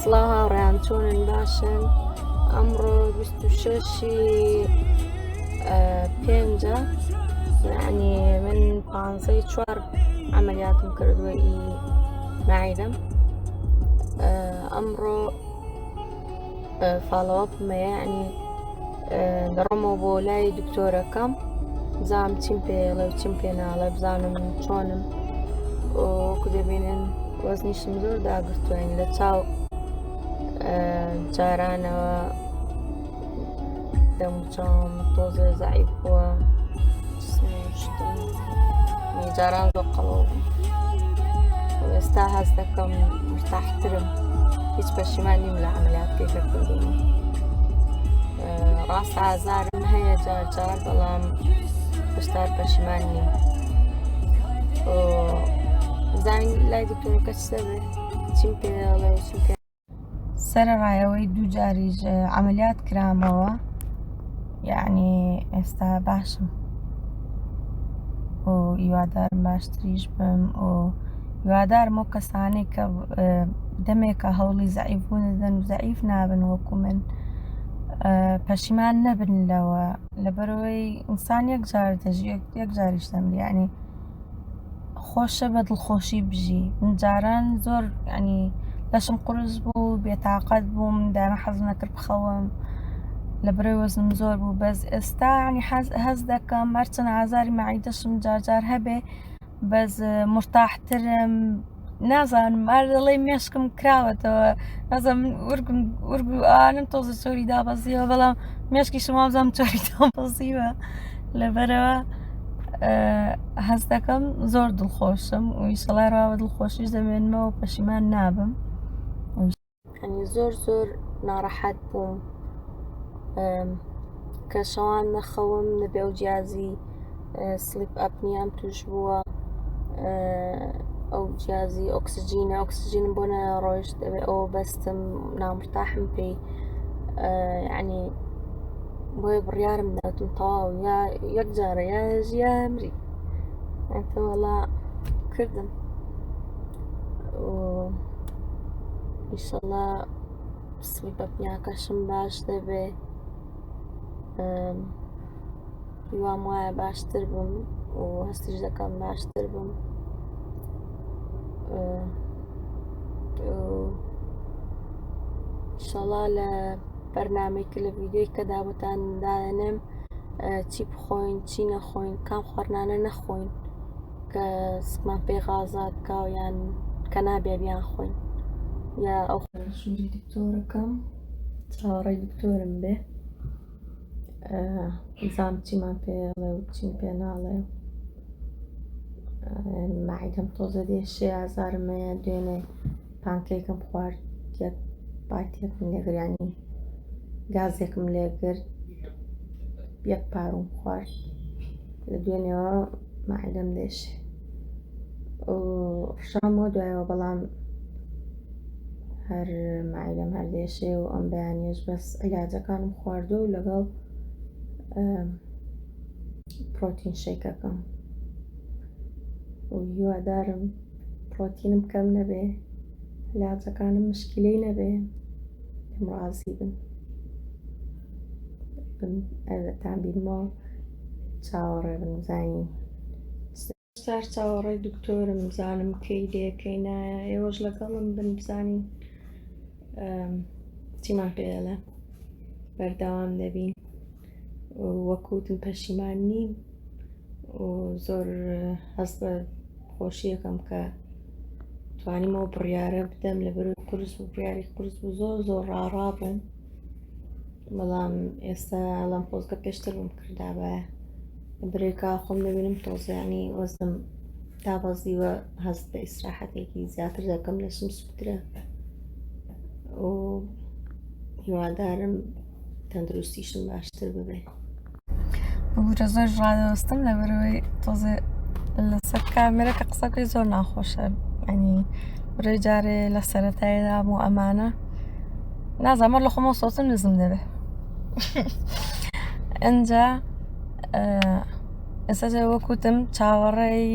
سڵاو هاوڕێیان چۆنن باشن ئەمڕۆ 26 پێنجە یعنی من پانزەی چوار عملیاتم کردووە ئی مەعیدەم ئەمڕۆ follow-up م هەیە یعنی دەڕۆمەوە بۆ لای دکتۆرەکەم بزانم چیم پێڵێ و چیم پێ ناڵێ بزانم چۆنم وەکو دەبینن وەزنیشم زۆر داگرتوین لە چاو جارانەوە دەموچاوم تۆزێ زەعیف بووە شتم جاران زۆر قەڵەو بووم ئێستا هەست دەکەم مرتاحترم هیچ پەشیمان نیم لە عملیاتکەی کە کردومە ڕاست ئازارم هەیە جار جار بەڵام هێشتا پەشیمان نیم زانین لای دکتۆرەکە چ دەبێ چیم پێڵێ و چیم پێ سەرەڕای ئەوەی دوو جاریش عملیات کرامەوە یعنی ئێستا باشم و هیوادارم باشتریش بم و هیوادارم ئەو کەسانەی کە دەمێکە هەوڵی زەعیف بوون دەدەن و زەعیف نابن وەکو من پەشیمان نەبن لەوە لەبەرەوەی ئینسان یەک جار دەژی یەک جاریش دەمری یعنی خۆشە بە دڵخۆشی بژی من جاران زۆر ینی لەشم قورس بوو بێتاقەت بووم دایمە حەزم نەکرد بخەوم لە برای وەزنم زۆر بوو بەس ئێستا ینی حەز هەست دەکەم هەرچەند ئازاری مەعیدەشم جارجار هەبێ بەس مرتاحترم نازانم هەر دەڵێی مێشکم کراوەتەوە نازانم ورگم ورگ و ئانم تۆزە چۆری دابەزیوە بەڵام مێشکیشم وابزانم چۆری دابەزیوە لەبەرەوە هەست دەکەم زۆر دڵخۆشم و ئیشەڵای ڕاوە دڵخۆشیش دەمێنمەوە پەشیمان نابم ینی زۆر زۆر ناڕەحەت بووم کە شەوان نەخەوم نەبێ ئەو جیازی sleep apnea م توش بووە ئەو جیازی ئۆکسجینە ئۆکسجینم بۆ نەڕۆیشت دەبێ ئەوە بەستم نامرتاحم پێی یعنی بۆیە بڕیارم داوتم تەواو یا یەک جارە یا ژیا مری وەڵا کردم ئیشەڵا sleep apnea کەشم باش دەبێ هیوام وایە باشتر بم و هەستیش دەکەم باشتر بم ئیشەڵا لە بەرنمەی کە لە ڤیددیوی کە دابتان دادەنێم چی بخۆین چی نەخۆین کام خواردنانە نەخۆین کە سکمان پێی غازات بکا و یان کە نابێ بیان خۆین یا ئەو ژووری دکتۆرەکەم چاوەڕێی دکتۆرم بێ بزانم چیمان پێڵێ و چیم پێ ناڵێ مەعیدەم تۆزە دێشێ ئازارم هەیە دوێنێ پانکەیکم خوارد یەک بایتێکم لێگر ینی گازێکم لێگرت یەک پاروم خوارد لە دوێنێەوە مەعیدەم دێشێ ڕشامەوە دوایەوە بەڵام هەر مەعیدەم هەر دێشێ و ئەم بەیانیش بەس عیلاجەکانم خواردووە و لەگەڵ پرۆتین شەیکەکەم و هیوادارم پرۆتینم کەم نەبێ عیلاجەکانم مشکلەی نەبێ پێم ڕازی بن ئەتان بینمەوە چاوەڕێ بن بزانین سار چاوەڕێی دکتۆرم بزانم کەی دێ کەی نایە ئێوەش لەگەڵم بن بزانین چیمان پێ دەڵێ بەردەوام دەبین وەکوتم پەشیمان نیم و زۆر هەست بە خۆشیەکەم کە توانیمەوە بڕیارە بدەم لە بەرەوەی قورس و بڕیاری قورس بوو زۆر زۆر ڕاڕا بووم بەڵام ئێستا ئەڵام خۆزگە پێشتر بم کردابایە برێکا خۆم دەبینم تۆزیانی وەزم دابەزیوە هەست بە ئیسراحەتێکی زیاتر دەکەم لەشم سوکترە و هیوادارم تەندروستیشم باشتر ببێ ببورە زۆر ڕادەوەستم لەبەرەوەی تۆزێ لەسەر کامێرە کە قسەکەی زۆر ناخۆشە ینی بڕێ جارێ لە سەرەتایدا بوو ئەمانە نازانم لە خۆمەوە سۆتم نزم دەبێ ئەجا ئێستا وەکوتم چاوەڕێی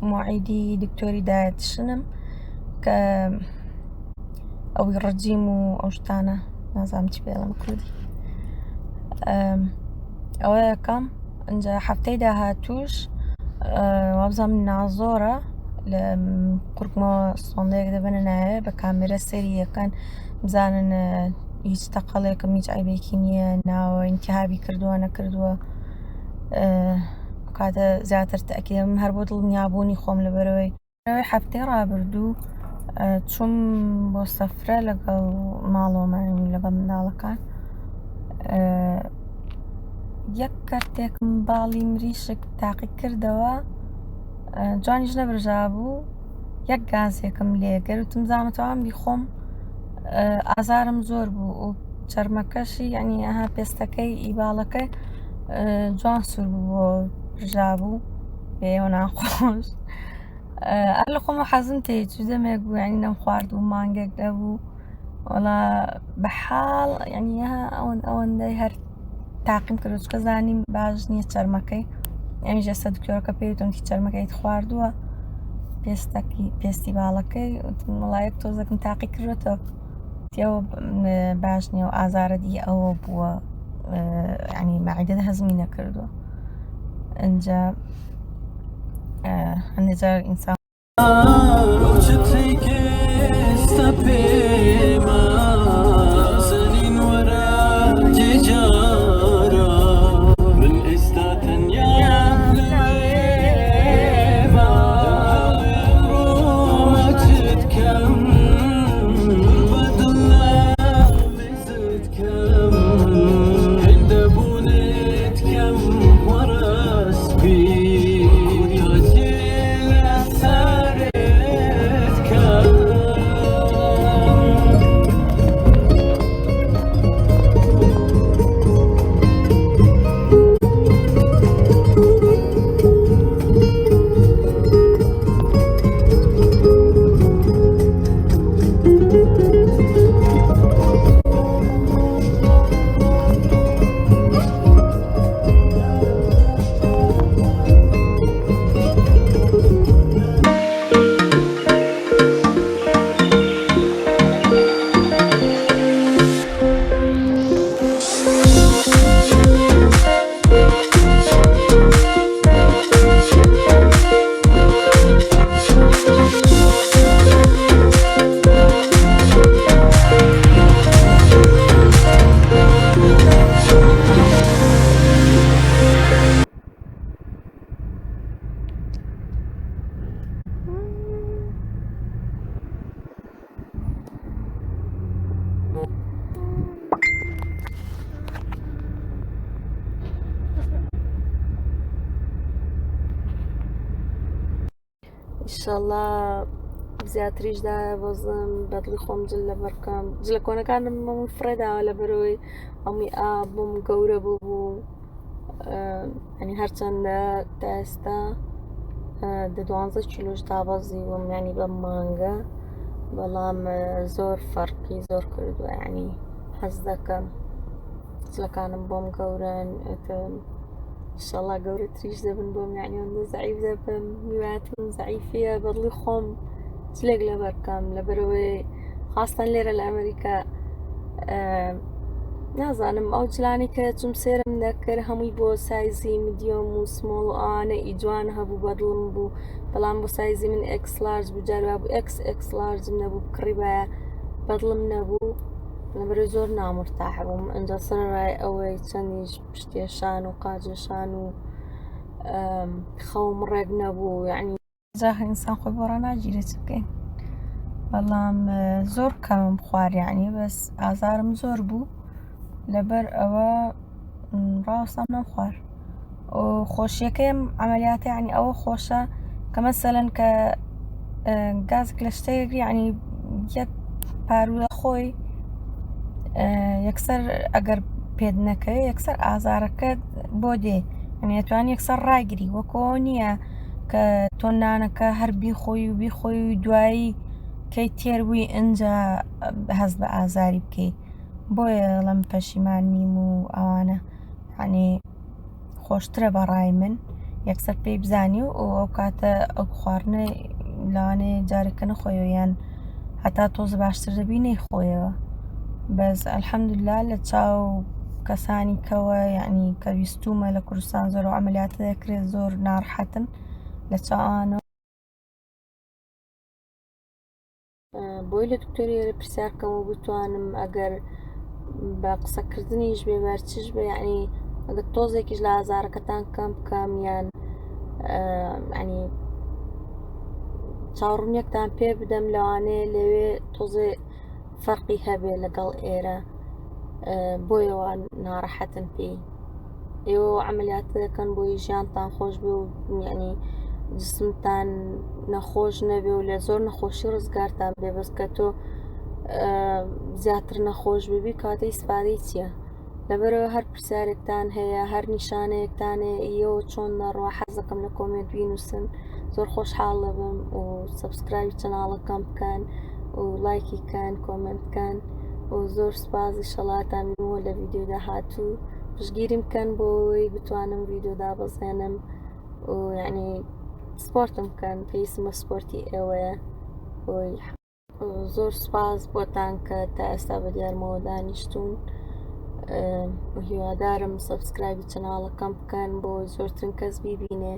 موعیدی دکتۆری دایەتشنم کە ئەوی ڕجیم و ئەو شتانە نازانم چی پێڵم کوردی ئەوە یەکەم ئەجا هەفتەی داهاتوش وابزانم نازۆرە لە قورگمەوە سۆندەیەک دەبەنە ناوێ بە کامێرە سەیری یەکەن بزانن هیچ تەقەڵێکم هیچ عیبێکی نییە ناوە ئینتیهابی کردووە نەکردووە کاتە زیاتر تەئکیدم هەر بۆ دڵنیابوونی خۆم لەبەرەوەی ئەوەی هەفتەی ڕابردوو چووم بۆ سەفرە لەگەڵ ماڵەوەمان لەگەڵ منداڵەکان یەک کەرتێکم باڵی مریشک تاقی کردەوە جوانیش نەبرژا بوو یەک گازێکم لێگر وتم زانەتەوان بیخۆم ئازارم زۆر بوو و چەرمەکەشی یعنی ئەها پێستەکەی ئیباڵەکەی جوان سوور بوو بۆ ڕژا بوو پێوە ناخۆش ئەر لە خۆمە حەزم تێ چ دەمێک بوو یعنی نەم خوارد و مانگێک دەبوو وەڵا بە حاڵ یعنی ئەوەن ئەوەندەی هەر تاقیم کرد چکە زانیم باش نییە چەرمەکەی ئەمیش ئێستا دکتۆرەکە پێی وتم چەرمەکەیت خواردووە پێستەکی پێستی باڵەکەی وتم وەڵا یەک تۆزێکم تاقی کردوێتەوە تێوە باش نییە و ئازارە دی ئەوە بووە ینی مەعیدە هەزمی نەکردووە ئەجا هەندێک جار ئینسان ئیشەڵا زیاتریش دابەزم بەدڵی خۆم جل لەبەر بکەم جلە کۆنەکانم هەمووی فڕێداوە لەبەرەوەی هەمووی ئابووم گەورە بوو ینی هەرچەندە تا ئێستا دە دوانزە کیلۆش دابەزیوم ینی بەم مانگە بەڵام زۆر فەرقی زۆر کردووە ینی حەز دەکەم جلەکانم بۆم گەورەن ئیشەڵا گەورەتریش دەبن بۆم یعنی ئەوەندە زەعیف دەبم هیواتم زەعیفیە بەدڵی خۆم جلێک لەبەر بکەم لەبەرەوەی خاستان لێرە لە ئەمریکا نازانم ئەو جلانی کە چم سێرم دەکرد هەمووی بۆ سایزی medium و small و ئەوانە ئی جوان هەبوو بەدڵم بوو بەڵام بۆ سایزی من X large بوو جاروا بوو ئێکس ئێکس لارجم نەبوو بکڕیبایە بەدڵم نەبوو لەبەرەوەی زۆر نامرتاح بووم ئەجا سەرەڕای ئەوەی چەندیش پشتێشان و قاچێشان و خەوم ڕێک نەبوو یعنی جا ئینسان خۆی بۆ ڕاناگیرێت چ بکەین بەڵام زۆر کەمم خوار یعنی بەس ئازارم زۆر بوو لەبەر ئەوە ڕاستان نەم خوار خۆشیەکەیم عملیاتە یعنی ئەوە خۆشە کە مەسەلەن کە گازێک لە شتێک یعنی یەک پاروو لە خۆی یەکسەر ئەگەر پێت نەکەوێ یەکسەر ئازارەکەت بۆ دێ یعنی ئەتوانی یەکسەر ڕاگری وەکۆ نییە کە تۆ نانەکە هەر بیخۆی و بیخۆی و دوایی کەی تێر بووی ئینجا هەست بە ئازاری بکەی بۆیە ئەڵێم پەشیمان نیم و ئەوانە یعنی خۆشترە بە ڕای من یەکسەر پێی بزانی و ئەو کاتە ئەو خواردنە لەوانەیە جارێکە نەخۆیەوە یان هەتا تۆز باشتر دەبی نەیخۆیەوە بەس الحمدلله لە چاو کەسانی کەوە یعنی کە ویستومە لە کوردستان زۆر عملیات دەکرێت زۆر ناڕەحەتن لە چاوانەوە بۆی لە دکتۆر ئێرە پرسیار کەم و بتوانم ئەگەر بە قسەکردنیش بێ بەرچش بێ یعنی ئەگەر تۆزێکیش لە ئازارەکەتان کەم بکەم یان ینی چاوڕونیەکتان پێ بدەم لەوانەیە لەوێ تۆزێ فەرقی هەبێ لەگەڵ ئێرە بۆیەوە ناڕەحەتن پێی ئێوە عملیات دەکەن بۆی ژیانتان خۆش بێ و یعنی جسمتان نەخۆش نەبێ و لە زۆر نەخۆشی ڕزگارتان بێ بەس کە تۆ زیاتر نەخۆش ببی کاتە ئیسفادەی چییە؟ لەبەرەوە هەر پرسیارێکتان هەیە هەر نیشانەیەکتان هەیە ئیەوە چۆن دەڕوا حەزەکەم لە comment بینوسن زۆر خۆشحاڵ دەبم و subscribe ی channel ەکەم بکەن و لایکی کەن comment کەن و زۆر سپاس ئیشەڵاتان بینمەوە لە ڤیدیۆ داهاتوو پشگیریم بکەن بۆ ئەوەی بتوانم ڤیدیۆ دابەزێنم و یعنی سپۆرتم بکەن پێویستم بە سپۆرتی ئێوەیە بۆی زۆر سپاس بۆتان کە تا ئێستا بە دیارمەوە دانیشتون و هیوادارم subscribe ی channel ەکەم بکەن بۆ زۆرترین کەس بیبینێ.